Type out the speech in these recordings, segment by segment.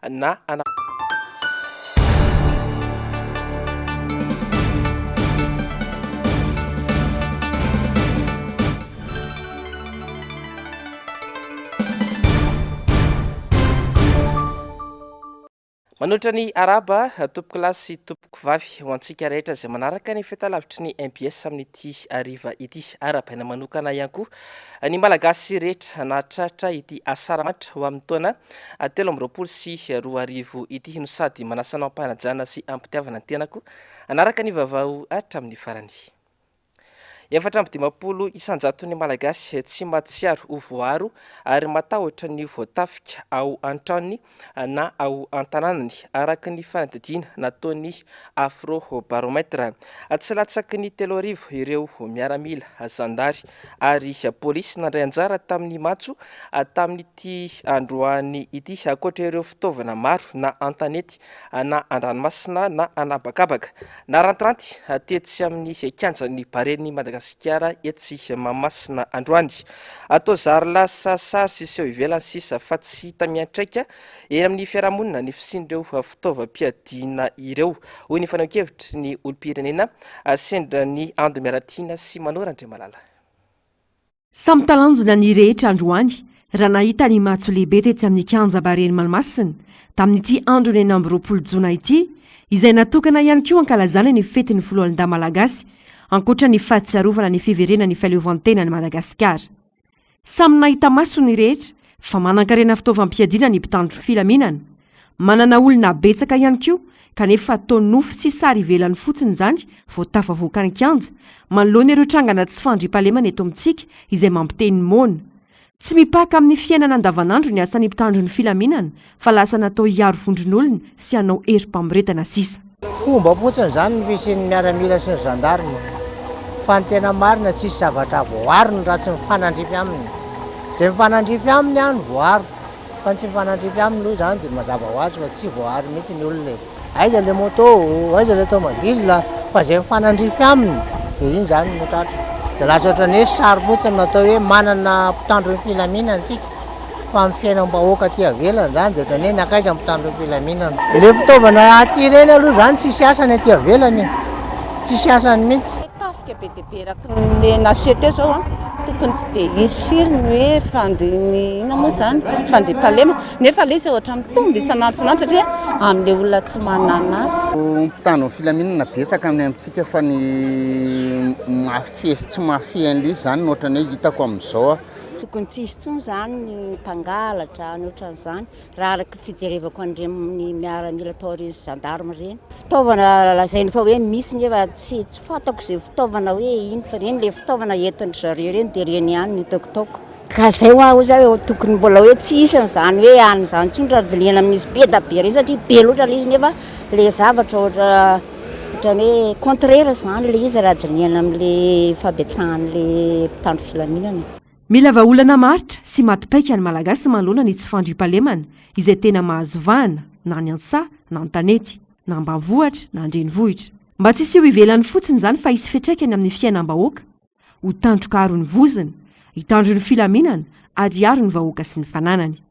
na Manolotra ny arahaba tompokolahy sy tompokovavy ho antsika rehetra izay manaraka ny fahitalavitry ny mbs amin'ity hariva ity. Arahabaina manokana ihany koa ny Malagasy rehetra nahatratra ity asaramanitra ho amin'ny taona 2023 ity no sady manasa anao am-panajana sy am-pitiavana ny tenako hanaraka ny vaovao hatramin'ny farany. 54 isan-jaton'ny Malagasy tsy mahatsiaro ho voaaro ary matahotra ny ho voatafika ao an-tranony na ao an-tanànany, araka ny fanadihadiana nataon'ny Afrobaromètre. Tsy latsaky ny 3000 ireo miaramila, zandary ary polisy nandray anjara tamin'ny matso tamin'ity androany ity, ankoatra ireo fitaovana maro na an-tanety na an-dranomasina na an'habakabaka. Narantiranty tetsy amin'ny kianjan'ny Baren'i Madagasikara etsy Mahamasina androany. Atao zary lasa sary sy seho ivelany sisa fa tsy hita miantraika eny amin'ny fiarahamonina ny fisian'ireo fitaovam-piadiana ireo, hoy ny fanehoan-kevitry ny olom-pirenena sendra ny Ando Miaratiana sy Manoro Andriamalala. Samy talanjona ny rehetra androany raha nahita ny matso lehibe tetsy amin'ny kianja Baren'i Mahamasina tamin'ity andron'ny 26 jona ity, izay natokana ihany koa hankalazana ny fetin'ny foloalindahy malagasy ankoatra ny fahatsiarovana ny fiverenan'ny fahaleovantenan'i Madagasikara. Samy nahita maso ny rehetra fa manankarena fitaovam-piadiana ny mpitandro filaminana. Manana olona betsaka ihany koa kanefa toa nofy sy sary ivelany fotsiny izany vao tafavoaka ny kianja manoloana ireo trangana tsy fandriampahalemana eto amintsika izay mampiteny moana. Tsy mipaka amin'ny fiainana andavanandro ny asan'ny mpitandro ny filaminana fa lasa natao hiaro vondron'olona sy hanao herim-pamoretana sisa. Fomba fotsiny izany ny fisian'ny miaramila sy ny gendarme fa ny tena marina tsisy zavatra voaarony raha tsy mifanandrify aminy. Izay mifanandrify aminy no voaaro. Fa ny tsy mifanandrify aminy aloha izany dia mazava ho azy fa tsy voaaro mihitsy ny olona e. Aiza ilay moto, aiza ilay tomobile, fa izay mifanandrify aminy dia iny izany no tratra. Dia lasa ohatran'ny hoe sary fotsiny no atao hoe manana mpitandro ny filaminana isika, fa amin'ny fiainam-bahoaka aty ivelany izany dia ohatran'ny hoe nankaiza ny mpitandro ny filaminana. Ilay fitaovana aty ireny aloha izany tsisy asany aty ivelany e, tsisy asany mihitsy. Tafika be dia be araka ny naseho teo izao an, tokony tsy dia hisy firy ny hoe fandrian'ny inona moa izany, fandriampahalemana, nefa ilay izy ohatra mitombo isan'andro isan'andro satria amin'ilay olona tsy manana azy. Mpitandro ny filaminana betsaka amin'ny amintsika fa ny mahafehy sy tsy mahafehy an'ilay izy izany no ohatran'ny hoe hitako amin'izao. Tokony tsy hisy intsony izany ny mpangalatra ny ohatran'izany raha araka ny fijerevako an'ireny miaramila tao ireny sy gendarme ireny. Fitaovana lazainy fa hoe misy nefa tsy tsy fantako izay fitaovana hoe ino fa ireny le fitaovana entin-dry zareo ireny dia ireny ihany no hitako taoko. Ka zay hoa hoy za hoe tokony mbola hoe tsy hisy an'izany hoe any izany intsony raha dinihana amin'izy be da be ireny satria be loatra ilay izy nefa le zavatra ohatra ohatran'ny hoe contraire izany ilay izy raha dinihana amin'le fahabetsahan'le mpitandro filaminana. Mila vahaolana maharitra sy maty paika ny Malagasy manoloana ny tsy fandriampahalemana izay tena mahazo vahana na any an-tsaha na an-tanety, na ambanivohitra na an-drenivohitra. Mba tsy hiseho ivelany fotsiny izany fa hisy fiantraikany amin'ny fiainam-bahoaka, ho tandroka aro ny vozona, hitandro ny filaminana ary hiaro ny vahoaka sy ny fananany.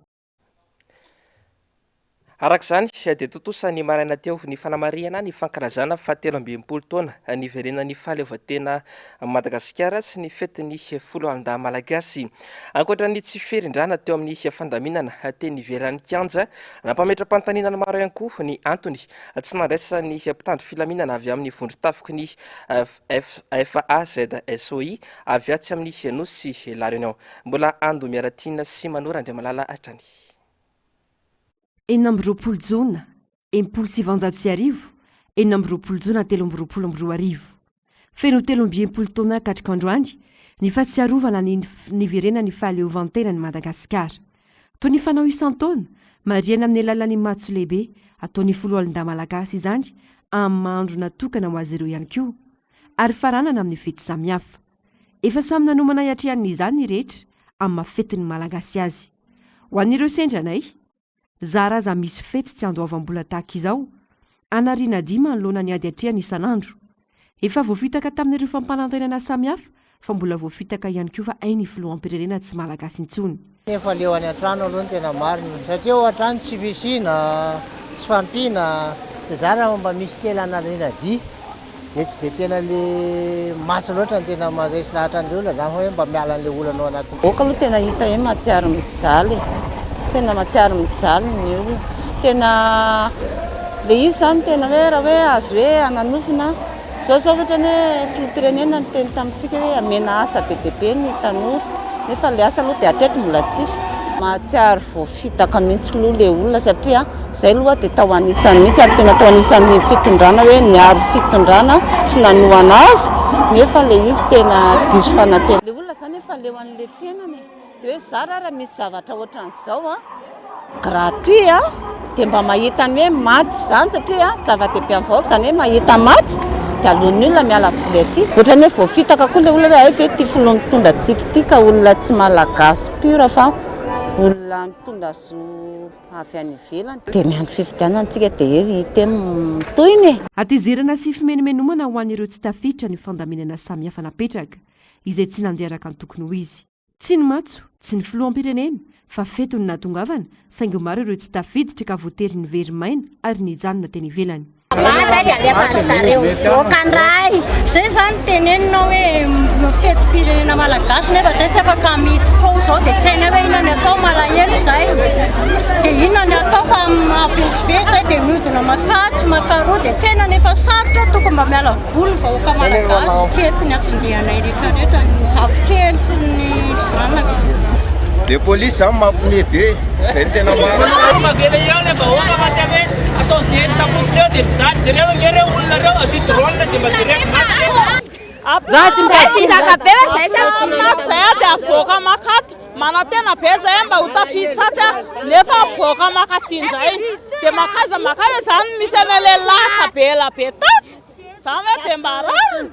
Araka izany dia tontosa ny maraina teo ny fanamarihana ny fankalazana faha 63 taona niverenan'ny fahaleovantena Madagasikara sy ny fetin'ny foloalindahy malagasy. Ankoatra ny tsy firindrana teo amin'ny fandaminana teny ivelan'ny kianja, nampametra-panontaniana ny maro ihany koa ny antony tsy nandraisan'ny mpitandro filaminana avy amin'ny vondron-tafiky ny FAZSOI avy atsy amin'ny nosy La Réunion. Mbola Ando Miaratiana sy Manoro Andriamalala hatrany. 26 jona 1960, 26 jona 2023. Feno 63 taona katroka androany ny fahatsiarovana ny niverenan'ny fahaleovantenan'i Madagasikara. Toy ny fanao isan-taona, marihana amin'ny alalan'ny matso lehibe ataon'ny foloalindahy malagasy izany amin'ny maha andro natokana ho azy ireo ihany koa, ary faranana amin'ny fety samihafa. Efa samy nanomana hiatrehana izany ny rehetra amin'ny maha fetin'ny Malagasy azy. Ho an'ireo sendra anay, zara aza misy fety tsy andoavam-bola tahaka izao, anariana dia manoloana ny ady atrehana isan'andro. Efa voafitaka tamin'ireo fampanantenana samihafa fa mbola voafitaka ihany koa fa hay ny filoham-pirenena tsy malagasy intsony. Efa leo any an-trano aloha ny tena marina satria ao an-trano tsy fisiana, tsy fampiana, dia zara raha mba misy kely hanariana vy dia tsy dia tena le maso loatra no tena maharesy lahatra an'ilay olona zany fa hoe mba miala an'ilay olana ao anatin'ny. Vahoaka aloha tena hita hoe mahatsiaro mijaly e, tena mahatsiaro mijaly ny olona, tena le izy zany tena hoe raha hoe azo hoe hananofina Izao izao ohatra ny hoe filoham-pirenena niteny tamintsika hoe hamena asa be dia be ny tanora nefa ilay asa aloha dia hatreto mbola tsisy. Mahatsiaro voafitaka mihitsy aloha ilay olona satria izay aloha dia tao anisany mihitsy ary tena tao anisan'ny fitondrana hoe niaro fitondrana sy nanohana azy nefa ilay izy tena diso fanantenana. Ilay olona izany efa leo an'ilay fiainana e. Dia hoe zara raha misy zavatra ohatran'izao an, gratuit an, dia mba mahita ny hoe match izany satria zava-dehibe amin'ny vahoaka izany hoe mahita match dia aleon'ny olona miala voly aty. Ohatran'ny hoe voafitaka koa ilay olona hoe hay ve ity filoha mitondra antsika ity ka olona tsy malagasy pur fa olona mitondra zo avy any ivelany. Dia miandry fifidianana tsika dia eo hita eo ny tohiny e. Hatezerana sy fimenomenomana ho an'ireo tsy tafiditra ny fandaminana samihafa napetraka, izay tsy nandeha araka ny tokony ho izy. Tsy ny matso, tsy ny filoham-pirenena, fa fety no nahatongavana, saingy maro ireo tsy tafiditra ka voatery nivery maina ary nijanona teny ivelany. Maty dia alefa ry zareo voaka ndray. Zay zany teneninao hoe fetim-pirenena malagasy nefa zay tsy afaka miditra ao zao dia tsy hainay hoe inona ny atao, malahelo zay. Dia inona ny atao fa mivezivezy zay dia miodina makatsy makaroa dia tsy hainana efa sarotra tokony mba miala voly ny vahoaka malagasy. Fety ny anton-dianay rehetra rehetra, ny zafikely sy ny zanaka. Le police zany mampime be, zay no tena marina. Mavela eo le vahoaka fa tsy hoe atao zesta fotsiny eo dia mijaly, jereo ange reo olona reo, asio drone dia mba jereo maty. Za tsy mitady Zay fitaka be fa zay tsy maty zay a dia avoaka makato. Manantena be zay mba ho tafiditra aty a nefa avoaka makaty indray. Dia makaiza makaiza zany misy an'ilay lehilahy be ela be tatsy. Zany hoe dia mba rariny.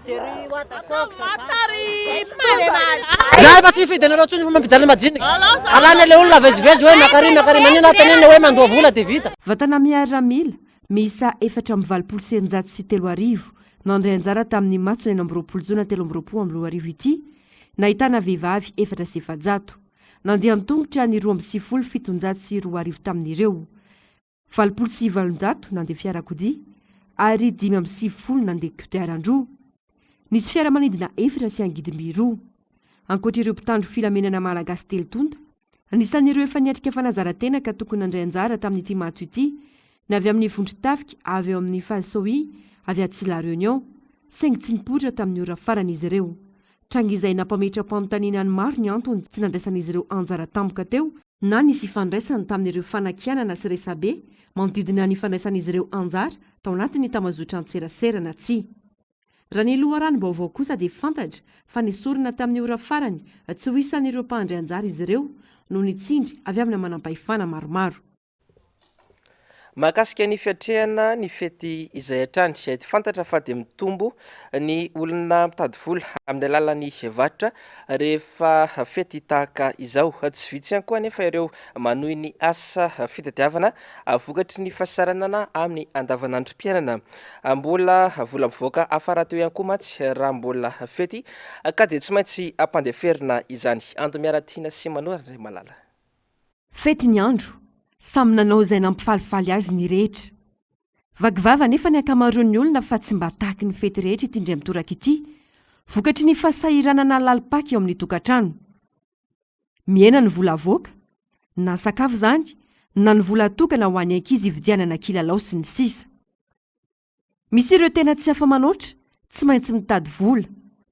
Za efa tsy hifidy anareo tsony fa mampijaly madinika. Alana le olona vezivezy hoe makary makary manina tenenina hoe mandoa vola de vita. Vatana miaramila miisa 3684 nandray anjara tamin'ny matso 26 jona 2023 ity, nahitana vehivavy 404. Nandeha an-tongotra ny 2792 tamin'ireo. 880 nandeha fiarakodia ary 95 nandeha kodiaran-droa. Nisy fiaramanidina efatra sy angidimby roa. Ankoatra ireo mpitandro filaminana malagasy telo tonta, anisan'ireo efa niatrika fanazaran-tena ka tokony nandray anjara tamin'ity matso ity ny avy amin'ny vondron-tafika avy ao amin'ny Fasohi avy atsy La Réunion, saingy tsy nipoitra tamin'ny ora farany izy ireo. Tranga izay nampametra-panontaniana ny maro ny antony tsy nandraisan'izy ireo anjara tampoka teo, na nisy ifandraisany tamin'ireo fanakianana sy resabe manodidina ny fandraisan'izy ireo anjara tao anatin'ny tambazotran-tserasera na tsia. Raha ny loharanom-baovao kosa dia fantatra fa nesorina tamin'ny ora farany tsy ho isan'ireo mpandray anjara izy ireo noho ny tsindry avy amina manampahefana maromaro. Mahakasika ny fiatrehana ny fety izay hatrany, fantatra fa dia mitombo ny olona mitady vola amin'ny alalan'ny varotra rehefa fety tahaka izao. Tsy vitsy ihany koa anefa ireo manohy ny asa fitadiavana vokatry ny fahasahiranana amin'ny andavanandrom-piainana. Mbola vola mivoaka hafa rahateo ihany koa mantsy raha mbola fety ka dia tsy maintsy ampandeferina izany. Ando Miaratiana sy Manoa Randriamalala. Fety ny andro, samy nanao izay nampifalifaly azy ny rehetra. Vaky vava anefa ny ankamaroan'ny olona fa tsy mba tahaky ny fety rehetra ity indray mitoraka ity, vokatry ny fahasahiranana lalim-paka eo amin'ny tokantrano. Mihena ny vola avoaka, na sakafo izany, na ny vola atokana ho an'ny ankizy hividianana kilalao sy ny sisa. Misy ireo tena tsy afa-manoatra, tsy maintsy mitady vola,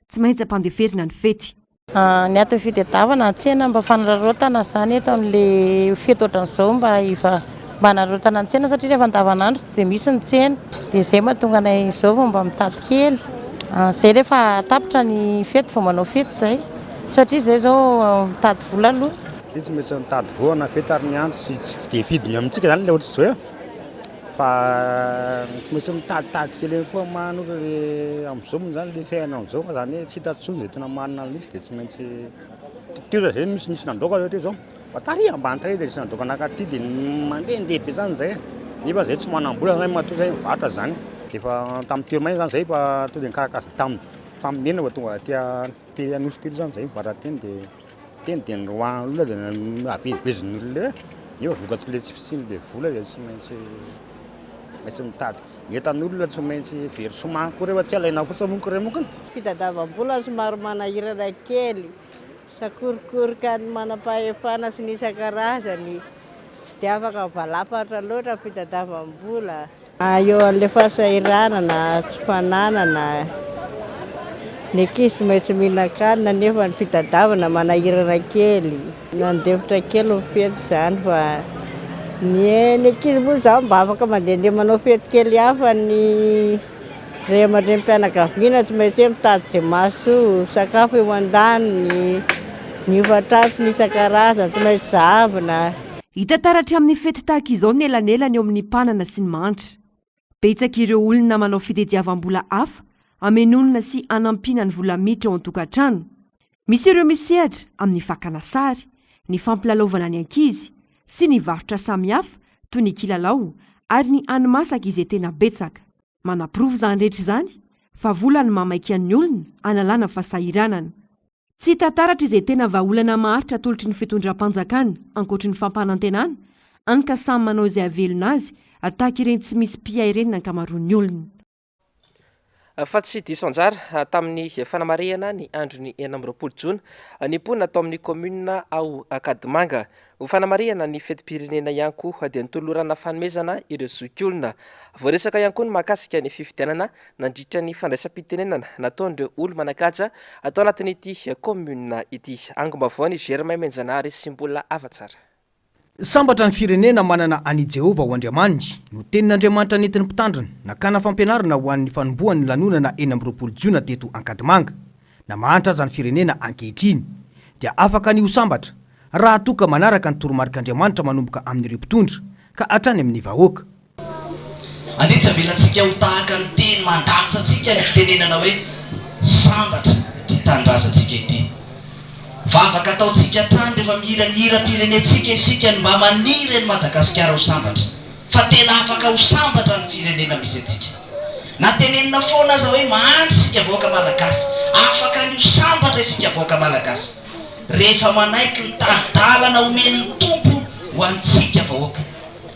tsy maintsy ampandeferina ny fety. Ny aton'ny fitadiavana tsena mba fanararaotana izany eto amin'ilay fety ohatran'izao mba efa mba hanararaotana ny tsena satria rehefa andavanandro tsy dia misy ny tsena dia izay mahatonga anay izao vao mba mitady kely. Izay rehefa tapitra ny fety vao manao fety izay satria izay izao mitady vola aloha. Tsy maintsy mitady vola na fety ary ny andro tsy dia fidiny amintsika izany ilay ohatr'izao e. Fa tsy maintsy mitaditady kely eny foana man ohatra hoe amin'izao moa zany le fiainana amin'izao fa zany hoe tsy hita intsony izay tena marina mihitsy dia tsy maintsy teo zao zay misy nisy nandoaka zao teo zao fa tary ambany tary dia nisy nandoaka anakaty dia mandehandeha be zany zay nefa zay tsy manam-bola zany matoa zay mivarotra zany dia efa tamin'ny telo mai zany zay efa tonga dia nikarakara tamin'ny. Tamin'ny enina vao tonga aty aty Anosy tety zany zay nivara-teny dia teny dia niroahan'ny olona dia avezivezin'ny olona eo e. Nefa vokatry le tsy fisian'le vola dia tsy maintsy maintsy mitady ny entan'olona tsy maintsy very somany koa rehefa tsy alaina fotsiny monko ireo monkony. Fitadiavam-bola somary manahirana kely, sakorikorikan'ny manam-pahefana sy ny isan-karazany, tsy dia afaka mivalapatra loatra ny fitadiavam-bola. Eo amin'ilay fahasahiranana, tsy fananana, ny ankizy tsy maintsy mihinan-kanina nefa ny fitadiavana manahirana kely. Nandefitra kely ny fety izany fa ny ny ankizy moa izany mba afaka mandehandeha manao fety kely hafa ny ray aman-drenim-pianakaviana tsy maintsy hoe mitady izay mahasoa, sakafo eo an-daniny, ny hofan-trano sy ny isan-karazany tsy maintsy zahavina. Hita taratra amin'ny fety tahaka izao ny elanelana eo amin'ny mpanana sy ny mahantra. Betsaka ireo olona manao fitediavam-bola hafa hamenoana sy hanampiana ny vola miditra ao an-tokantrano. Misy ireo misehatra amin'ny fakana sary, ny fampilalaovana ny ankizy, sy ny varotra samihafa toy ny kilalao ary ny hani-masaka izay tena betsaka. Manaporofo izany rehetra izany fa vola no mahamaika ny olona hanalana fahasahiranana. Tsy hita taratra izay tena vahaolana maharitra atolotry ny fitondram-panjakana ankoatry ny fampanantenana, hany ka samy manao izay hahavelona azy tahaka ireny tsy misy mpiahy ireny ny ankamaroan'ny olona. Fa tsy diso anjara tamin'ny fanamarihana ny andron'ny 26 jona ny mponina tao amin'ny kaominina ao Ankadimanga. Ho fanamarihana ny fetim-pirenena ihany koa dia notolorana fanomezana ireo zokiolona. Voaresaka ihany koa ny mahakasika ny fifidianana nandritra ny fandraisam-pitenenana nataon'ireo olo-manan-kaja tao anatin'ity kaominina ity. Angom-baovaon'i Germain Menjanahary sy Mbola Havatsara. Sambatra ny firenena manana an' i Jehovah ho Andriamaniny, no tenin'Andriamanitra nentin'ny Mpitandrina nakana fampianarana ho an'ny fanombohan'ny lanonana 26 jona teto Ankadimanga. Na mahantra aza ny firenena ankehitriny, dia afaka ny ho sambatra raha toa ka manaraka ny toromarik'Andriamanitra manomboka amin'ireo mpitondra ka hatrany amin'ny vahoaka. Andeha tsy avelantsika ho tahaka ny teny mandatsa antsika ny fitenenana hoe sambatra ity tanindrazantsika ity. Vavaka ataontsika hatrany rehefa mihira ny hiram-pirenentsika isika ny mba maniry an'i Madagasikara ho sambatra. Fa tena afaka ho sambatra ny firenena misy antsika. Na tenenina foana aza hoe mahantra isika vahoaka Malagasy, afaka ny ho sambatra isika vahoaka Malagasy rehefa manaiky ny tari-dalana omen'ny Tompo ho antsika vahoaka.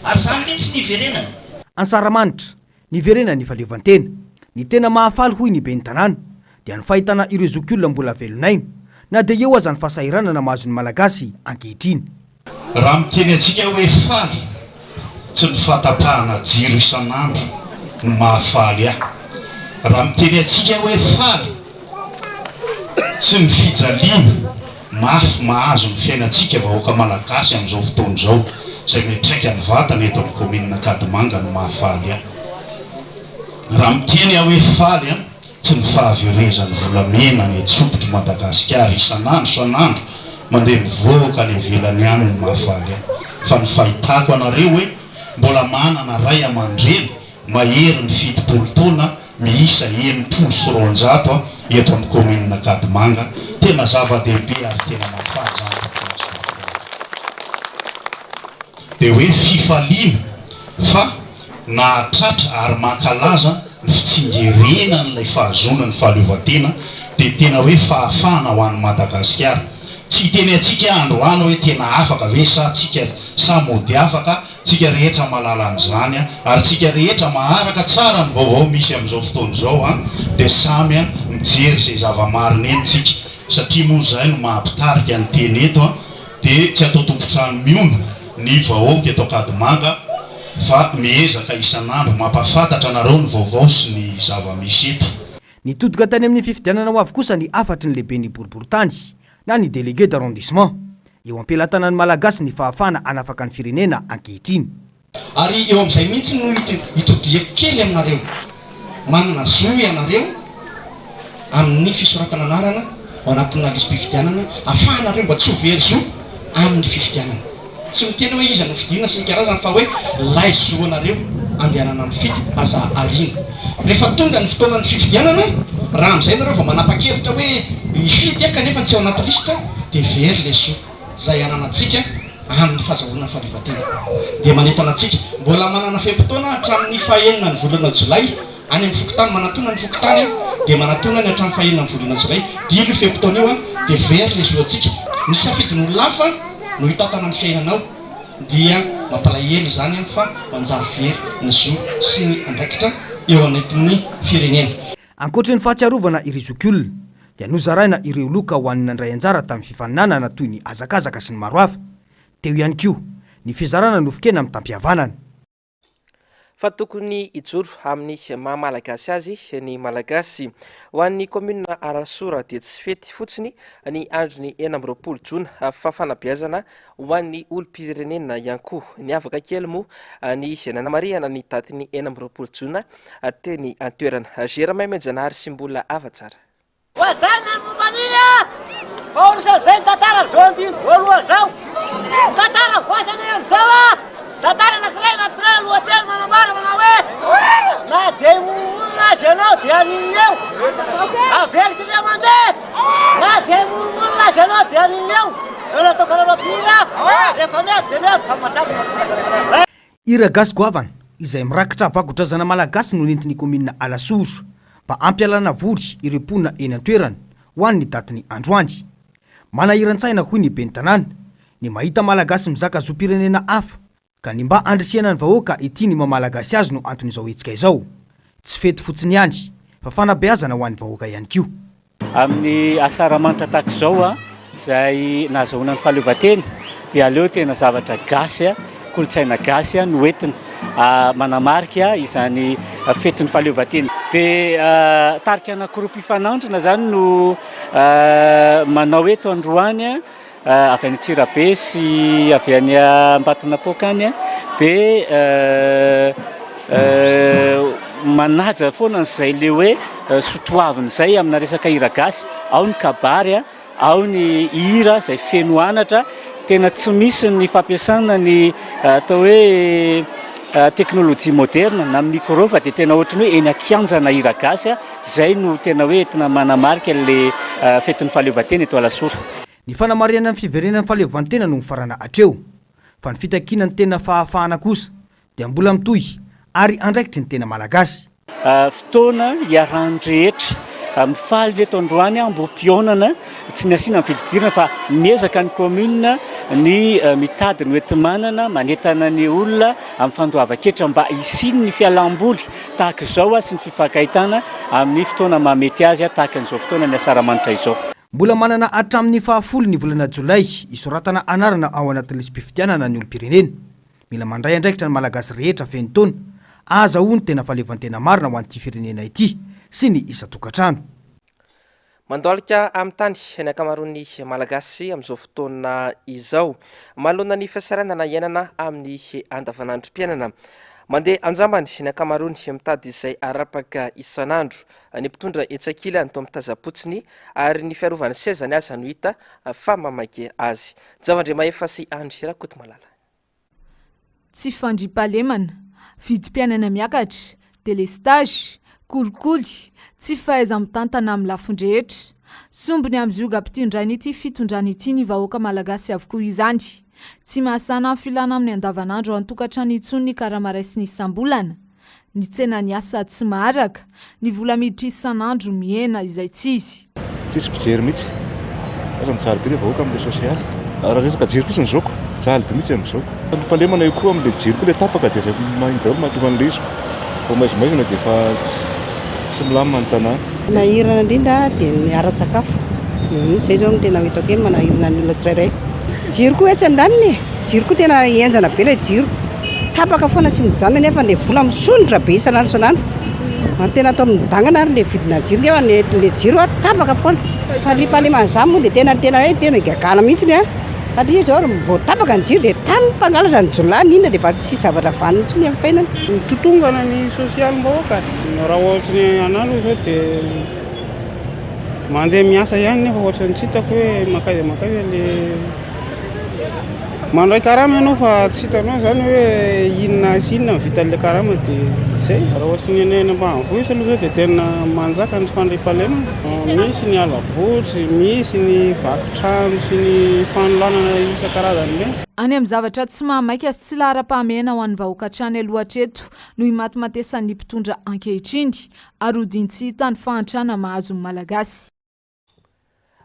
Ary izany mihitsy ny hiverenana. Ansaramanitra, niverenan'ny fahaleovantena. Ny tena mahafaly hoy ny ben'ny tanàna dia ny fahitana ireo zokiolona mbola velon'aina na dia eo aza ny fahasahiranana mahazo ny Malagasy ankehitriny. Raha miteny antsika hoe faly, tsy ny fahatapahana jiro isan'andro no mahafaly ahy. Raha miteny antsika hoe faly, tsy ny fijaliana Mafy mahazo ny fiainantsika vahoaka Malagasy amin'izao fotoana izao, izay miantraika mivantana eto amin'ny kaominina Ankadimanga no mahafaly ahy. Raha miteny aho hoe faly an, tsy ny fahaverezan'ny volamena any an-tsobitr'i Madagasikara isan'andro isan'andro mandeha mivoaka any ivelany any no mahafaly ahy, fa ny fahitako anareo hoe mbola manana ray aman-dreny Mahery ny 70 taona miisa 260 eto amin'ny kaominina Ankadimanga. Tena zava-dehibe ary tena mahafaly izany tompoko sy tompoko. Dia hoe fifaliana fa nahatratra ary mankalaza ny fitsingerenan'ilay fahazoana ny fahaleovantena dia tena hoe fahafahana ho an'i Madagasikara. Tsy hiteny antsika androany hoe tena afaka ve sa tsika sa mody afaka Tsika rehetra mahalala an'izany ary tsika rehetra maharaka tsara ny vaovao misy amin'izao fotoana izao dia samy mijery izay zava-marina eny tsika satria moa izay no maha mpitarika ny teny eto dia tsy atao tompon-trano mihono ny vahoaka eto Ankadimanga fa miezaka isan'andro mampafantatra anareo ny vaovao sy ny zava-misy eto. Nitodika tany amin'ny fifidianana ho avy kosa ny hafatry ny lehiben'ny boriborintany na ny délégué d'arrondissement. Eo am-pelatanan'ny Malagasy ny fahafahana hanafaka ny firenena ankehitriny. Ary eo amin'izay mihitsy no itodihako kely aminareo. Manana zo ianareo amin'ny fisoratana anarana ao anatina lisi-pifidianana ahafahanareo mba tsy ho very zo amin'ny fifidianana. Tsy miteny hoe iza no fidiana sy ny karazany fa hoe lay zo anareo andehanana mifidy aza ariana. Rehefa tonga ny fotoanan'ny fifidianana, raha amin'izay nareo vao manapa-kevitra hoe hifidy aho kanefa tsy ao anaty lisitra dia very le zo izay ananantsika amin'ny fahazahoana fahaleovantena. Dia manentana antsika, mbola manana fe-potoana hatramin'ny fahenina ny volana jolay. Any amin'ny fokontany, manatona ny fokontany dia manatona ny hatramin'ny fahenina amin'ny volana jolay. Dilo io fe-potoana io dia very ilay zo antsika. Ny safidin'olona hafa no hitantana ny fiainanao dia mampalahelo izany fa manjary very ny zo sy ny andraikitra eo anatin'ny firenena. Ankoatry ny fahatsiarovana ireo zokiolona dia nozaraina ireo loka ho an'ny nandray anjara tamin'ny fifaninanana toy ny hazakazaka sy ny maro hafa. Teo ihany koa ny fizarana nofon-kena mitam-pihavanana. Fa tokony hijoro amin'ny maha Malagasy azy ny Malagasy. Ho an'ny kaominina Alasora dia tsy fety fotsiny ny andron'ny 26 jona fa fanabeazana ho an'ny olom-pirenena ihany koa. Niavaka kely moa ny nanamarihana ny datin'ny 26 jona teny an-toerana. Germain Menjanahary sy Mbola Havatsara. Voajanona ny momba an'iny a! Vao niseho izay ny tantara amin'izao andininy voalohany izao. Ny tantara voasana eo amin'izao a! Tantara anankiray nampitondraina lohateny manambara manao hoe, Na dia himonomonona aza ianao dia haninona eo? Averiko indray mandeha! Na dia himonomonona aza ianao dia haninona eo? Eo natao karama mpihira, rehefa miady dia miady fa mahatsapa fa tsy mahatsapa. Hira gasy goavana izay mirakitra vakodrazana malagasy no nentin'ny kaominina Alasora mba hampialana voly ireo mponina eny an-toerana ho an'ny datin'ny androany. Manahiran-tsaina hoy ny ben'ny tanàna ny mahita malagasy mizaka zom-pirenena hafa ka ny mba handrisihana ny vahoaka hitia ny maha malagasy azy no anton'izao hetsika izao. Tsy fety fotsiny ihany fa fanabeazana ho an'ny vahoaka ihany koa. Amin'ny asaramanitra tahaka izao izay nahazahoana ny fahaleovantena dia aleo tena zavatra gasy, kolontsaina gasy no entina manamarika izany fetin'ny fahaleovantena. Dia tarika anankiroa mpifanandrina izany no manao eto androany. Avy any Antsirabe sy avy any Ambatonapoaka any dia manaja foana an'izay le hoe soatoavina izay amina resaka hira gasy, ao ny kabary, ao ny hira izay feno anatra, tena tsy misy ny fampiasana ny atao hoe teknolojia moderna na micro fa dia tena ohatran'ny hoe eny an-kianjana hira gasy, izay no tena hoe entina manamarika ilay fetin'ny fahaleovantena eto Alasora. Ny fanamarihana ny fiverenan'ny fahaleovantena no mifarana hatreo, fa ny fitakiana ny tena fahafahana kosa dia mbola mitohy ary andraikitry ny tena Malagasy. Fotoana iarahan'ny rehetra mifaly eto androany ambohipihaonana, tsy nasiana ny vidim-pidirana fa miezaka ny commune ny mitady ny hoenti-manana, manentana ny olona amin'ny fandoavan-ketra mba hisian'ny fialam-boly tahaka izao sy ny fifankahitana amin'ny fotoana mahamety azy tahaka an'izao fotoana ny asaramanitra izao. Mbola manana hatramin'ny fahafolo ny volana jolay hisoratana anarana ao anatin'ny lisi-pifidianana ny olom-pirenena. Mila mandray andraikitra ny Malagasy rehetra feno taona ahazahoany tena fahaleovantena marina ho an'ity firenena ity sy ny isan-tokantrano. Mandohalika amin'ny tany ny ankamaroan'ny Malagasy amin'izao fotoana izao, manoloana ny fahasahiranana iainana amin'ny andavanandrom-piainana. Mandeha an-jambany ny ankamaroany mitady izay arapaka isan'andro. Ny mpitondra etsy ankilany toa mitazam-potsiny ary ny fiarovany sezany aza no hita fa mamaky azy. Javandriamahefa sy Andry Rakotomalala. Tsy fandriampahalemana, vidim-piainana miakatra, delestazy, kolikoly, tsy fahaiza-mitantana amin'ny lafiny rehetra. Sombiny amin'ny ziogam-pitondrain'ity fitondrana ity ny vahoaka malagasy avokoa izany. Tsy mahasana ny filana amin'ny andavanandro ao an-tokantrano intsony ny karama raisina isam-bolana. Ny tsenan'ny asa tsy maharaka, ny vola miditra isan'andro mihena izay tsy izy. Tsisy mpijery mihitsy. Lasa mijaly be le vahoaka amle sosialy. Raha resaka jiro fotsiny zao ko, mijaly be mihitsy amzao ko. Fahalemana io koa amle jiro koa le tapaka dia zay mahay daholo mahatonga anle izy ko. Vao maizimaizina dia efa tsy milamina ny tanàna. Manahirana indrindra dia ny ara-tsakafo. Izay izao no tena hitako hoe manahirana ny olona tsirairay. Jiro koa etsy andaniny e! Jiro koa tena henjana be ilay jiro. Tapaka foana tsy mijanona nefa ilay vola misondrotra be isan'andro isan'andro. Ary tena atao midangana ary ilay vidina jiro nefa ilay jiro tapaka foana. Fandriampahalemana izany moa dia tena tena hoe tena igagana mihitsy an! Satria izao vao tapaka ny jiro dia tany ny mpangalatra, ny jiolahy, ny inona dia efa tsisy zavatra vanona intsony amin'ny fiainana. Mitotongana ny sosialim-bahoaka. Raha ohatry ny anah aloha izao dia mandeha miasa ihany nefa ohatran'ny tsy hitako hoe mankaiza mankaiza le. Mandray karama ianao fa tsy hitanao izany hoe inona sy inona no vitan'ilay karama dia izay. Raha ohatry ny any ambanivohitra aloha izao dia tena manjaka ny tsy fandriampahalemana. Misy ny hala-botry, misy ny vaky trano sy ny fanolanana isan-karazany ireny. Any amin'ny zavatra tsy mahamaika sy tsy laharam-pahamehana ho an'ny vahoaka hatrany aloha hatreto no imatimatesan'ny mpitondra ankehitriny ary hodian-tsy hita ny fahantrana mahazo ny Malagasy.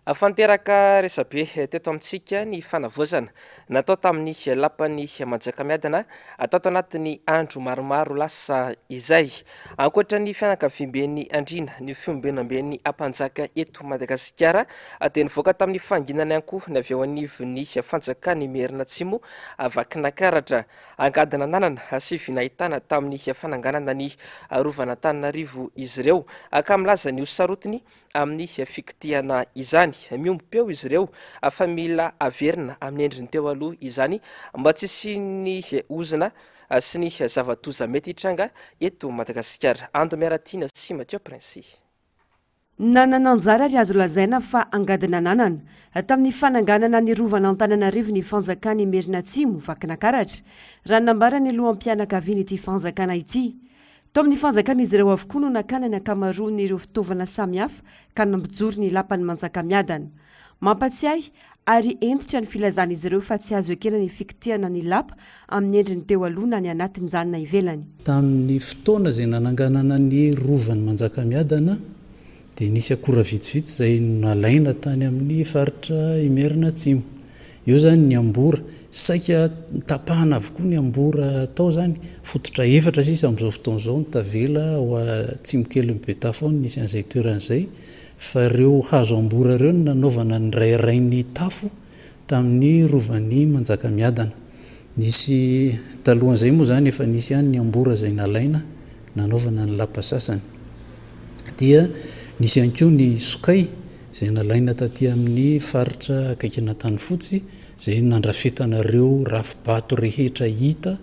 Fanteraka resabe teto amintsika ny fanavaozana natao tamin'ny lapan'i Manjakamiadana tato anatin'ny andro maromaro lasa izay. Ankoatra ny fianakaviamben'ny Andriana, ny fiombenamben'ny Ampanjaka eto Madagasikara dia nivoaka tamin'ny fahanginana ihany koa ny avy eo anivon'ny fanjakan'Imerinatsimo Vakinakaratra. Angady nananana sy vy nahitana tamin'ny fananganana ny Rovan'Antananarivo izy ireo ka milaza ny ho sarotiny amin'ny fikitihana izany. Miombom-peo izy ireo fa mila averina amin'ny endriny teo aloha izany mba tsy hisian'ny ozona sy ny zava-doza mety hitranga eto Madagasikara. Ando Miaratiana sy Mathieu Princy. Nanana anjara ary azo lazaina fa angady nananana tamin'ny fananganana ny Rovan'Antananarivo ny Fanjakan'Imerinatsimo, Vakinakaratra, raha ny nambaran'ny loham-pianakavian'ity fanjakana ity. Tao amin'ny fanjakan'izy ireo avokoa no nakana ny ankamaroan'ireo fitaovana samihafa ka nampijoro ny lapan'i Manjakamiadana. Mampatsiahy ary hentitra ny filazan'izy ireo fa tsy azo ekena ny fikitihana ny lapa amin'ny endriny teo aloha na ny anatin'izany na ivelany. Tamin'ny fotoana izay nananganana ny rovan'i Manjakamiadana dia nisy akora vitsivitsy izay nalaina tany amin'ny faritra Imerinatsimo. Eo izany ny ambora, saika tapahana avokoa ny ambora tao izany, fototra efatra sisa amin'izao fotoana izao no tavela ao atsimo kelin'i Betafo ao no nisy an'izay toerana izay, fa ireo hazo ambora ireo no nanaovana ny rairain'ny tafo tamin'ny rovan'i Manjakamiadana. Nisy, talohan'izay moa izany efa nisy ihany ny ambora izay nalaina nanaovana ny lapa sasany. Dia nisy ihany koa ny sokay izay nalaina taty amin'ny faritra akaikin'Antanifotsy, izay nandrafetana ireo rafi-bato rehetra hita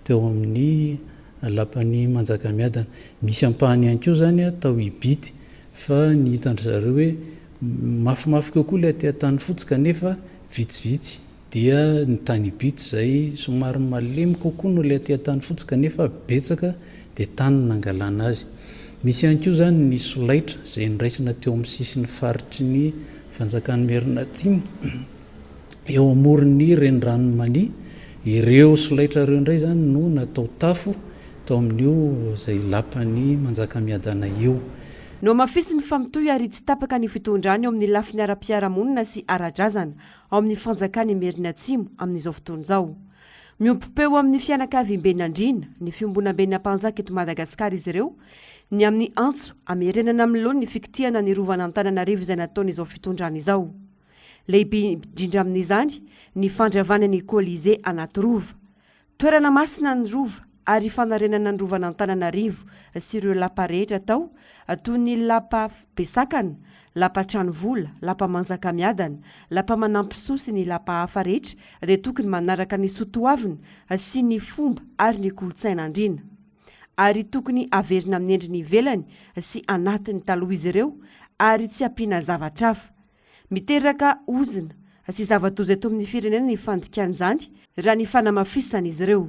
teo amin'ny lapan'i Manjakamiadana. Misy ampahany ihany koa izany tao Ibity, fa ny hitan-dry zareo hoe mafimafy kokoa ilay aty Antanifotsy kanefa vitsivitsy. Dia ny tany Ibity izay somary malemy kokoa noho ilay aty Antanifotsy kanefa betsaka dia tany no nangalana azy. Misy ihany koa izany ny solaitra izay noraisina teo amin'ny sisin'ny faritry ny fanjakan'i Merina Atsimo eo amoron'ny reniranon'i Mania. Ireo solaitra ireo indray izany no natao tafo tao amin'io izay lapan'i Manjakamiadana io. Nohamafisiny fa mitohy ary tsy tapaka ny fitondrany eo amin'ny lafiny ara-piarahamonina sy ara-drazana ao amin'ny fanjakan'Imerinatsimo amin'izao fotoana izao. Miombom-peo amin'ny fianakaviamben'Andriana, ny fiombonamben'ny Ampanjaka eto Madagasikara izy ireo, ny amin'ny antso hamerenana amin'ny laoniny ny fikitihana ny Rovan'Antananarivo izay nataon'izao fitondrana izao. Lehibe indrindra amin'izany ny fandravana ny Colisée Anatirova. Toerana masina ny Rova ary fanarenana ny Rovan'Antananarivo sy ireo lapa rehetra tao toy ny lapa Besakana, lapa Tranovola, lapa Manjakamiadana, lapa Manampisoa sy ny lapa hafa rehetra dia tokony manaraka ny soa toavina sy ny fomba ary ny kolontsaina andriana. Ary tokony averina amin'ny endriny ivelany sy anatiny taloha izy ireo ary tsy ampiana zavatra hafa. Miteraka ozona sy zava-doza eto amin'ny firenena ny fandikana izany, raha ny fanamafisan'izy ireo.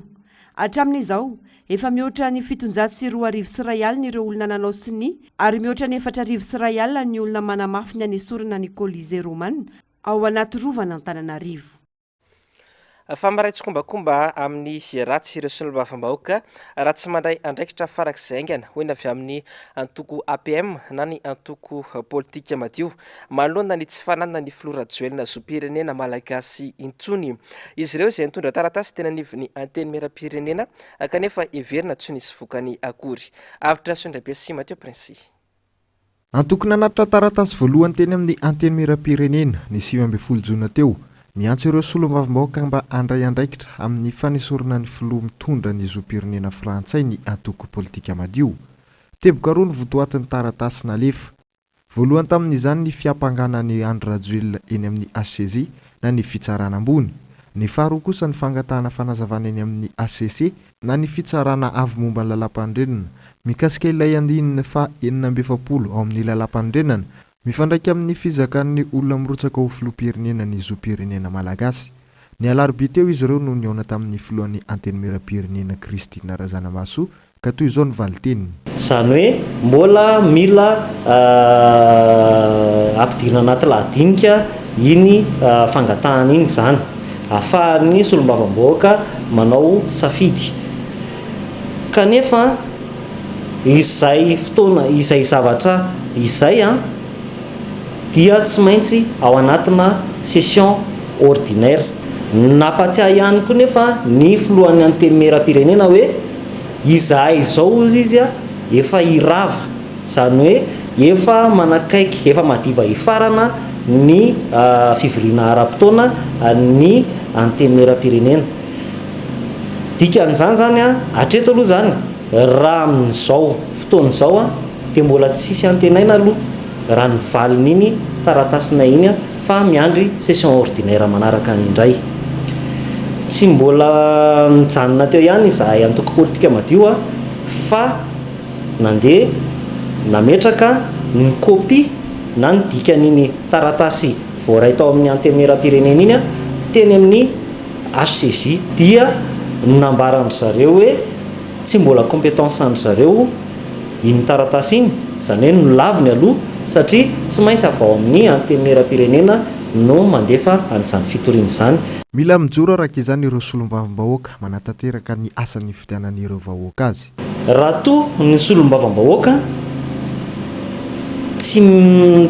Hatramin'izao, efa mihoatra ny 2107 ireo olona nanao sonia ary mihoatra ny 4001 ny olona manamafy ny hanesorana ny Colisée Romana ao anaty rovan'Antananarivo. Fa miray tsikombakomba amin'ny ratsy ireo solombavambahoaka raha tsy mandray andraikitra farak'izay haingana, hoy ny avy amin'ny antoko APM na ny antoko politika madio, manoloana ny tsy fananan'ny filoha Rajoelina zom-pirenena malagasy intsony. Izy ireo izay nitondra taratasy teny anivon'ny Antenimierampirenena kanefa heverina tsy nisy vokany akory. Avotra Rasoandrabe sy Mathieu Princy. Antoko nanatitra taratasy voalohany teny amin'ny Antenimierampirenena, ny 19 jona teo, miantso ireo solombavambahoaka mba handray andraikitra amin'ny fanesorana ny filoha mitondra ny zom-pirenena frantsay ny antoko politika madio. Teboka roa ny votoatin'ny taratasy nalefa. Voalohany tamin'izany ny fiampangana an'i Andry Rajoelina eny amin'ny HCJ na ny fitsarana ambony. Ny faharoa kosa ny fangatahana fanazavana eny amin'ny hcc na ny Fitsarana Avo momba ny Lalàmpanorenana, mikasika ilay andininy faha 46 ao amin'ny Lalàmpanorenana, mifandraika amin'ny fizakan'ny olona mirotsaka ho filoham-pirenena ny zom-pirenena malagasy. Ny alarobia teo izy ireo no nihaona tamin'ny filohan'ny Antenimierampirenena Christine Razanamahasoa ka toy izao ny valin-teniny. Izany hoe mbola mila ampidirina anaty lahadinika iny fangatahana iny izany, ahafahan'ny solombavambahoaka manao safidy. Kanefa izay fotoana, izay zavatra izay dia tsy maintsy ao anatina session ordinaire. Nampatsiahy ihany koa nefa ny filohan'ny Antenimierampirenena hoe izahay izao hozy izy efa hirava, izany hoe efa manakaiky, efa madiva hifarana ny fivoriana ara-potoana ny Antenimierampirenena. Dikan'izany izany, hatreto aloha izany, raha amin'izao fotoana izao dia mbola tsisy antenaina aloha raha ny valin'iny taratasinay iny fa miandry session ordinaire manaraka any indray. Tsy mbola nijanona teo ihany izahay antoko politika madio fa nandeha nametraka ny copie na ny dikan'iny taratasy voaray tao amin'ny antenimierampirenena iny teny amin'ny HCJ dia nambaran-dry zareo hoe tsy mbola compétence an-dry zareo iny taratasy iny, izany hoe nolaviny aloha satria tsy maintsy avy ao amin'ny Antenimierampirenena no mandefa an'izany fitoriana izany. Mila mijoro araka izany ireo solombavambahoaka manatanteraka ny asa nifidianan'ireo vahoaka azy. Raha toa ny solombavambahoaka tsy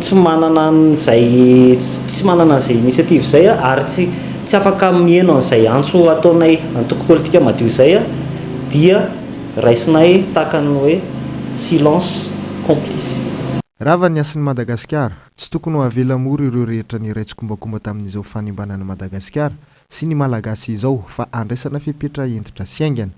tsy manana an'izay tsy manana an'izay initiative izay ary tsy tsy afaka miheno an'izay antso ataonay antoko politika madio izay dia Raisinay tahaka ny hoe silence complice. Rava ny hasin'i Madagasikara. Tsy tokony ho avela mora ireo rehetra niray tsikombakomba tamin'izao fanimbana an'i Madagasikara sy ny Malagasy izao fa andraisana fepetra hentitra sy haingana.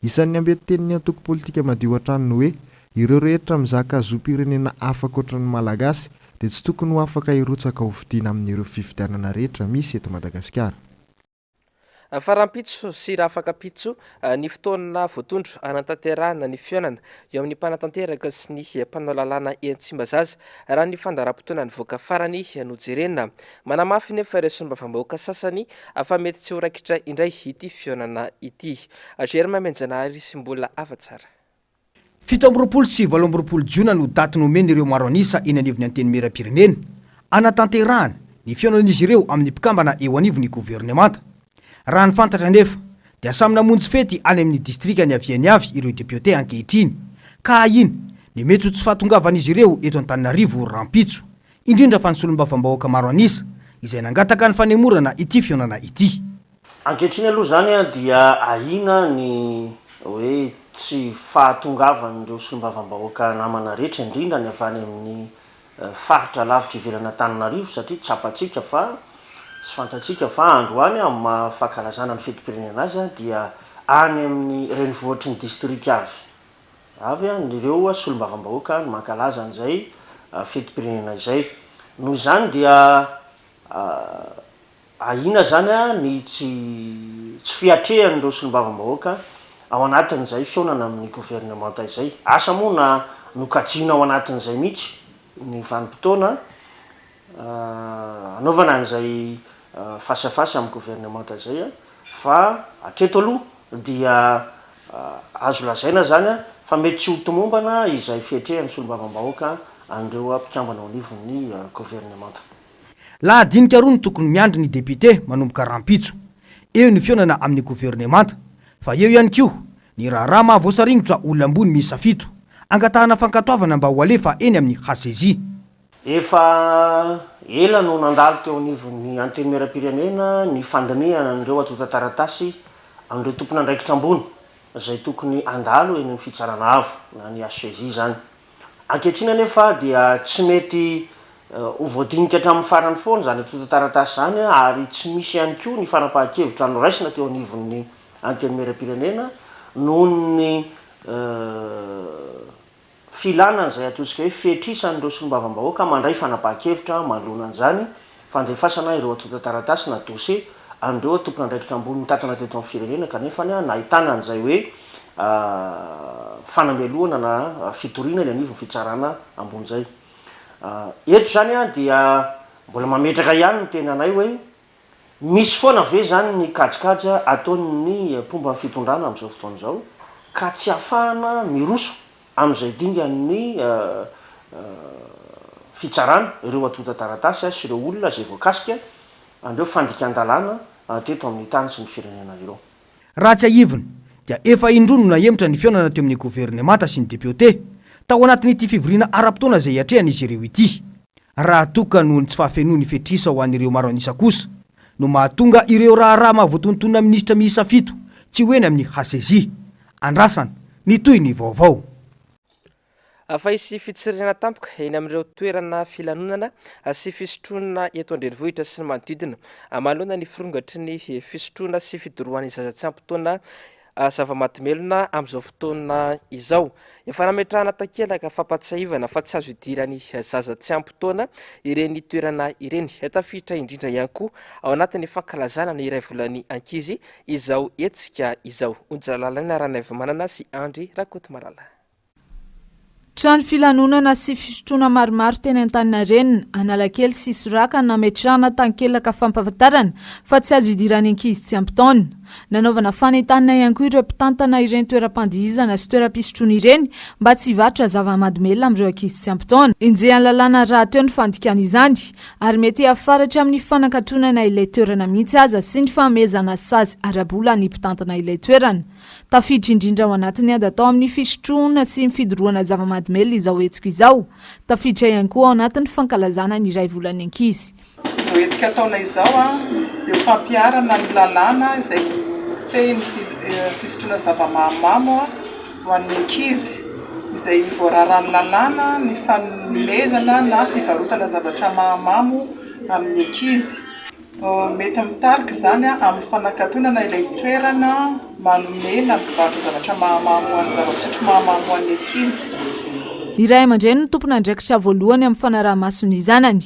Isan'ny ambetin-tenin'ny antoko politika madio hatrany ny hoe ireo rehetra mizaka zom-pirenena hafa ankoatra ny Malagasy dia tsy tokony ho afaka hirotsaka ho fidiana amin'ireo fifidianana rehetra misy eto Madagasikara. Fa rahampitso sy rahafakampitso ny fotoana voatondro hanatanterahana ny fihaonana eo amin'ny mpanatanteraka sy ny mpanao lalàna eny Tsimbazaza, raha ny fandaharam-potoana nivoaka farany no jerena. Manamafy nefa ireo solombavambahoaka sasany fa mety tsy ho raikitra indray ity fihaonana ity. Germain Menjanahary sy Mbola Hafatsara. 27 sy 28 jona no daty nomen'ireo maro an'isa eny anivon'ny Antenimierampirenena hanatanterahana ny fihaonan'izy ireo amin'ny mpikambana eo anivon'ny governemanta. Raha ny fantatra anefa dia samy namonjy fety any amin'ny distrika niaviany avy ireo depiote ankehitriny ka ahiana ny mety ho tsy fahatongavan'izy ireo eto Antananarivo rahampitso, indrindra fa ny solombavambahoaka maro an'isa izay nangataka ny fanemorana ity fihaonana ity. Ankehitriny aloha izany dia ahiana ny hoe tsy fahatongavan'ireo solombavambahoaka namana rehetra, indrindra ny avy any amin'ny faritra lavitra ivelan'Antananarivo satria tsapantsika fa sy fantatsika fa androany amin'ny maha fankalazana ny fetim-pirenena azy dia any amin'ny renivohitry ny distrika avy avy ireo solombavambahoaka no mankalaza an'izay fetim-pirenena izay. Noho izany dia Ahiana izany ny tsy tsy fiatrehan'ireo solombavambahoaka ao anatin'izay fihaonana amin'ny governemanta izay. Asa moa na nokajiana ao anatin'izay mihitsy ny vanim-potoana hanaovana an'izay face à face amin'ny governemanta izay fa hatreto aloha dia azo lazaina izany fa mety tsy ho tomombana izay fiatrehan'ny solombavambahoaka an'ireo mpikambana ao anivon'ny governemanta. Lahadinika roa no tokony miandry ny depiote manomboka rahampitso. Eo ny fihaonana amin'ny governemanta, fa eo ihany koa ny raharaha mahavoasaringotra olona ambony miisa fito, angatahana fankatoavana mba ho alefa eny amin'ny HCJ. Efa ela no nandalo teo anivon'ny Antenimierampirenena ny fandinihana an'ireo antontan-taratasy an'ireo tompon'andraikitra ambony izay tokony handalo eny amin'ny Fitsarana Avo na ny HCJ izany. Ankehitriny anefa dia tsy mety ho voadinika hatramin'ny farany foana izany antontan-taratasy izany ary tsy misy ihany koa ny fanapahan-kevitra noraisina teo anivon'ny Antenimierampirenena noho ny filana an'izay ataontsika hoe fihetrisan'ireo solombavambahoaka mandray fanapahan-kevitra manoloana an'izany fandefasana ireo antontan-taratasy na dossier an'ireo tompon'andraikitra ambony nitantana teto amin'ny firenena kanefa nahitana an'izay hoe fanamelohana na fitoriana eny anivon'ny fitsarana ambony izay. Eto izany dia mbola mametraka ihany ny tenanay hoe. Misy foana ve izany ny kajikajy ataon'ny mpomba ny fitondrana amin'izao fotoana izao ka tsy ahafahana miroso amin'izay dingan'ny fitsarana ireo antontan-taratasy sy ireo olona izay voakasika an'ireo fandikan-dalàna teto amin'ny tany sy ny firenena ireo? Raha tsiahivina dia efa indroa no nahemotra ny fihaonana teo amin'ny governemanta sy ny depiote tao anatin'ity fivoriana ara-potoana izay iatrehan'izy ireo ity. Raha toa ka noho ny tsy fahafenoan'ny fetr'isa ho an'ireo maro an'isa kosa no mahatonga ireo raharaha mahavoatonontonona minisitra miisa fito tsy ho eny amin'ny HCJ. Andrasana ny tohin'ny vaovao. Fa hisy fitsirihana tampoka eny amin'ireo toerana filanonana sy fisotroana eto an-drenivohitra sy ny manodidina manoloana ny firongatry ny fisotroana sy fidorohan'ny zaza tsy ampy taona zava-mahadomelina amin'izao fotoana izao. Efa nametrahana takelaka fampahatsiahivana fa tsy azo idiran'ny zaza tsy ampy taona ireny toerana ireny. Tafiditra indrindra ihany koa ao anatin'ny fankalazana ny iray volan'ny ankizy izao hetsika izao. Onjalalaina Ranaivomanana sy Andry Rakotomalala. Trano filanonana sy fisotroana maromaro teny Antaninarenina, Analakely sy Soraka nametrahana tankelaka fampahafantarana fa tsy azo idiran'ny ankizy tsy ampy taona. Nanaovana fanentanana ihany koa ireo mpitantana ireny toeram-pandihizana sy toeram-pisotroana ireny mba tsy hivarotra zava-mahadomelina amin'ireo ankizy tsy ampy taona. Enjehan'ny lalàna rahateo ny fandikana izany ary mety hiafara hatramin'ny fanakatonana ilay toerana mihitsy aza sy ny fanomezana sazy ara-bola ny mpitantana ilay toerana. Tafiditra indrindra ao anatin'ny ady atao amin'ny fisotroana sy ny fidorohana zava-mahadomelina izao hetsika izao. Tafiditra ihany koa ao anatin'ny fankalazana ny iray volan'ny ankizy. Izao hetsika ataonay izao dia ho fampiharana ny lalàna izay mifehy ny fisotroana zava-mahamamo ho an'ny ankizy, izay voararan'ny lalàna ny fanomezana na fivarotana zavatra mahamamo amin'ny ankizy. Mety mitarika izany amin'ny fanakatonana ilay toerana manome na mivarotra zavatra mahamamo ho an'ny zava-pisotro mahamamo ho an'ny ankizy. Ny ray aman-dreny no tompon'andraikitra voalohany amin'ny fanaraha-maso ny zanany.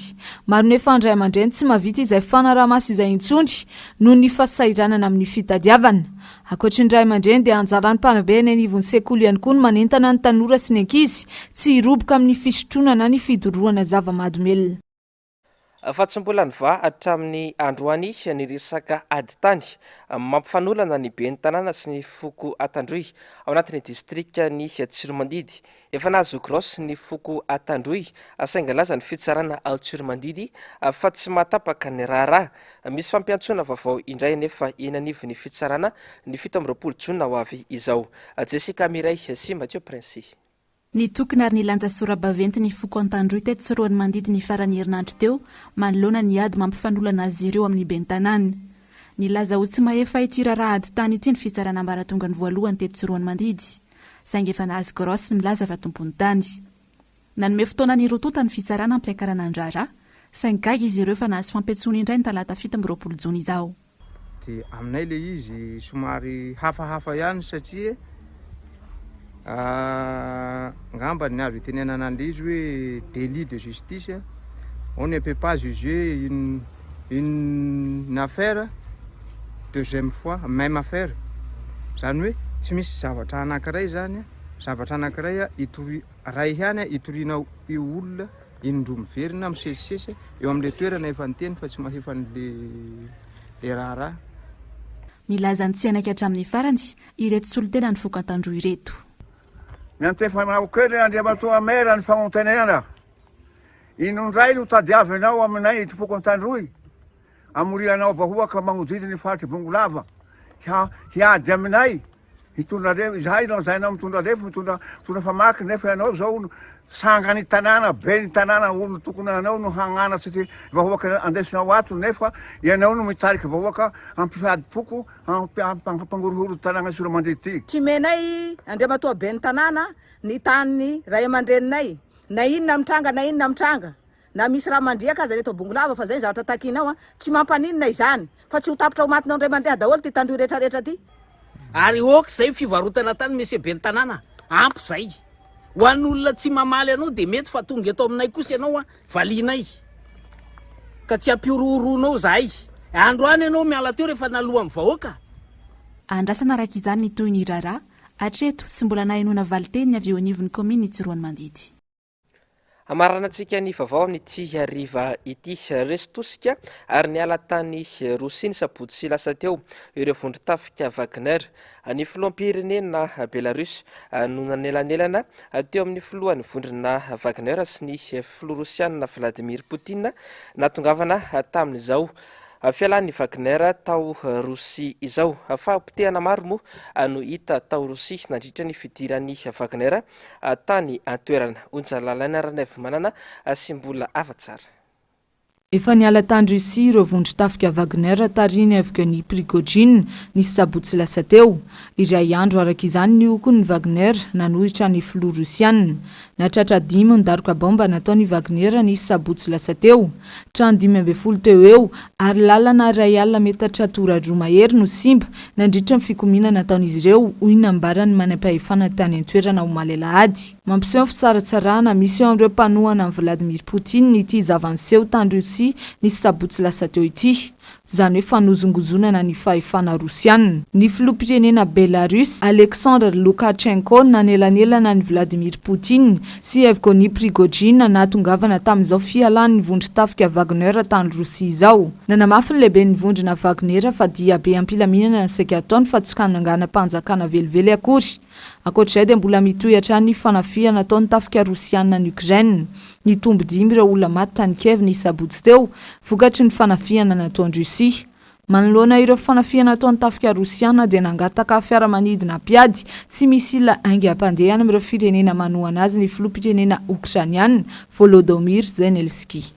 Maro nefa ny ray aman-dreny tsy mahavita izay fanaraha-maso izay intsony noho ny fahasahiranana amin'ny fitadiavana. Ankoatry ny ray aman-dreny dia anjaran'ny mpanabe eny anivon'ny sekoly ihany koa ny manentana ny tanora sy ny ankizy tsy hiroboka amin'ny fisotroana na ny fidorohana zava-mahadomelina. Fa tsy mbola nivaha hatramin'ny androany ny resaka ady tany mampifanolana ny ben'ny tanàna sy ny foko Antandroy ao anatin'ny distrikan'i Tsiromandidy. Efa nahazo grosse ny foko Antandroy saingy nilaza ny fitsarana ao Tsiromandidy fa tsy mahatapaka ny raharaha. Misy fampiantsoana vaovao indray anefa eny anivon'ny fitsarana ny 27 jona ho avy izao. Jessica Mireille sy Mathieu Princy. Nitokona ary nilanja sora-baventy ny foko Antandroy teto Tsiroanomandidy ny faran'ny herinandro teo manoloana ny ady mampifanolana azy ireo amin'ny ben'ny tanàna. Nilaza ho tsy mahefa ity raharaha ady tany ity ny fitsarana ambaratongany voalohany teto Tsiroanomandidy, saingy efa nahazo grosse milaza fa tompon'ny tany. Nanome fotoana ny roa tonta ny fitsarana hampiakarana ny raharaha, saingy gaga izy ireo fa nahazo fampiantsoana indray ny talata 27 jona izao. Dia aminay le izy somary hafahafa ihany satria angamba ny azo itenenana an'le izy hoe délit de justice, on ne peut pas juger une une affaire deuxième fois même affaire, zany hoe tsy misy zavatra anankiray zany, zavatra anankiray itori- ray ihany itorianao io olona Indroa miverina misesisesy eo amin'ilay toerana efa niteny fa tsy mahefa an'ilay raharaha. Milaza ny tsy hanaiky hatramin'ny farany ireto solontenan'ny foko Antandroy ireto. Miantefa aminao kely Andriamatoa Maire ny fagnonteneana. Ino indray no tadiavinao aminay eto foko Antandroy? Amorianao vahoaka magnodidina ny faritry Bongolava hiady aminay? Hitondra lefo, izahay lazainao mitondra lefo, mitondra mitondra famaky, nefa ianao zao no sangany tanàna, ben'ny tanàna, olo tokony anao no hagnanatra ty vahoaka andesinao ato, nefa ianao no mitarika vahoaka hampiady-poko, hampangorohoro tanàna Tsiroamandidy ty. Tsy omenay Andriamatoa ben'ny tanàna ny tanin'ny ray aman-dreninay, na inona mitranga na inona mitranga. Na misy ra mandriaka aza eto Bongolava fa zay ny zavatra takianao a, tsy mampaninona izany fa tsy ho tapitra ho matinao indray mandeha daholo ty tandroy rehetra rehetra ty. Ary ok zay fivarotana tany monsieur ben'ny tanàna, ampy zay. Ho an'olona tsy mamaly anao dia mety fa tonga eto aminay kosa ianao a, valianay. Ka tsy ampihorohoroanao zahay. Androany ianao miala teo rehefa naloan'ny vahoaka. Andrasana araka izany ny tohin'ny raharaha, hatreto tsy mbola nahenoana valinteny avy eo anivon'ny kaominin'i Tsiroanomandidy. Hamaranantsika ny vaovao amin'ity hariva ity. Resy tosika ary niala tany Rosia ny sabotsy lasa teo ireo vondron-tafika Wagner. Ny filoham-pirenena Belarus no nanelanelana teo amin'ny filohan'ny vondrona Wagner sy ny filoha rosiana Vladimir Poutine nahatongavana tamin'izao fialan'ny Wagner tao Rosia izao. Fahapotehana maro moa no hita tao Rosia nandritra ny fidiran'ny Wagner tany an-toerana. Onja Lalaina Ranaivomanana sy Mbola Havatsara. Efa niala tany Russie ireo vondron-tafika Wagner tarihin'i Evgeny Prigojine ny sabotsy lasa teo. Iray andro araka izany nihoko ny Wagner nanohitra ny filoha rosiana. Nahatratra dimy ny daroka baomba nataon'i Wagner ny sabotsy lasa teo. Trano 15 teo ho eo ary lalana 100 metatra tora-droa mahery no simba nandritra ny fikomiana nataon'izy ireo, hoy ny nambaran'ny manampahefana tany an-toerana omaly alahady. Mampiseho ny fisaratsarahana misy eo amin'ireo mpanohana an'i Vladimir Poutine ity zava-niseho tany Rosia ny sabotsy lasa teo ity. Izany hoe fanozongozonana ny fahefana rosiana. Ny filoham-pirenena Belarus, Alexandre Loukachenko nanelanelana an'i Vladimir Poutine sy Evgeny Prigojine nahatongavana tamin'izao fialan'ny vondron-tafika Wagner tany Rosia izao. Nanamafy ny lehiben'ny vondrona Wagner fa diabe am-pilaminana no saika ataony fa tsy fananganam-panjakana velively akory. Ankoatra izay dia mbola mitohy hatrany ny fanafihana ataon'ny tafika rosiana any Ukraine. Nitombo dimy ireo olona maty tany Kiev ny sabotsy teo, vokatry ny fanafihana nataon-dRussie. Manoloana ireo fanafihana ataon'ny tafika rosiana dia nangataka fiaramanidina mpiady sy misila haingam-pandeha any amin'ireo firenena manohana azy ny filoham-pirenena okrainiana, Volodymyr Zelensky.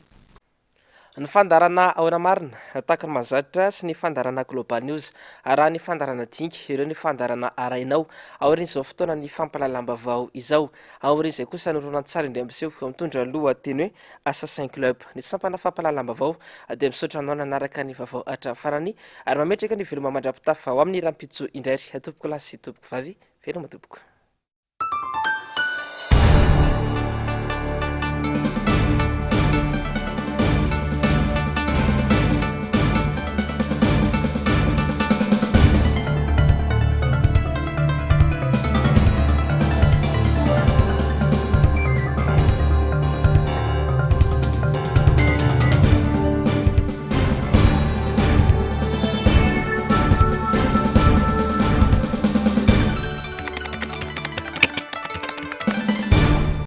Ny fandaharana Ahoana Marina, tahaka ny mahazatra, sy ny fandaharana Global News arahan'ny fandaharana Dinika, ireo ny fandaharana arahinao aorian'izao fotoanan'ny fampahalalam-baovao izao. Aorian'izay kosa ny horonantsary indray miseho mitondra lohateny hoe Assassin Club. Ny sampana fampahalalam-baovao dia misaotra anao nanaraka ny vaovao hatramin'ny farany ary mametraka ny veloma mandra-pitafa ho amin'ny rahampitso indray ry tompokolahy sy tompokovavy. Veloma tompoko.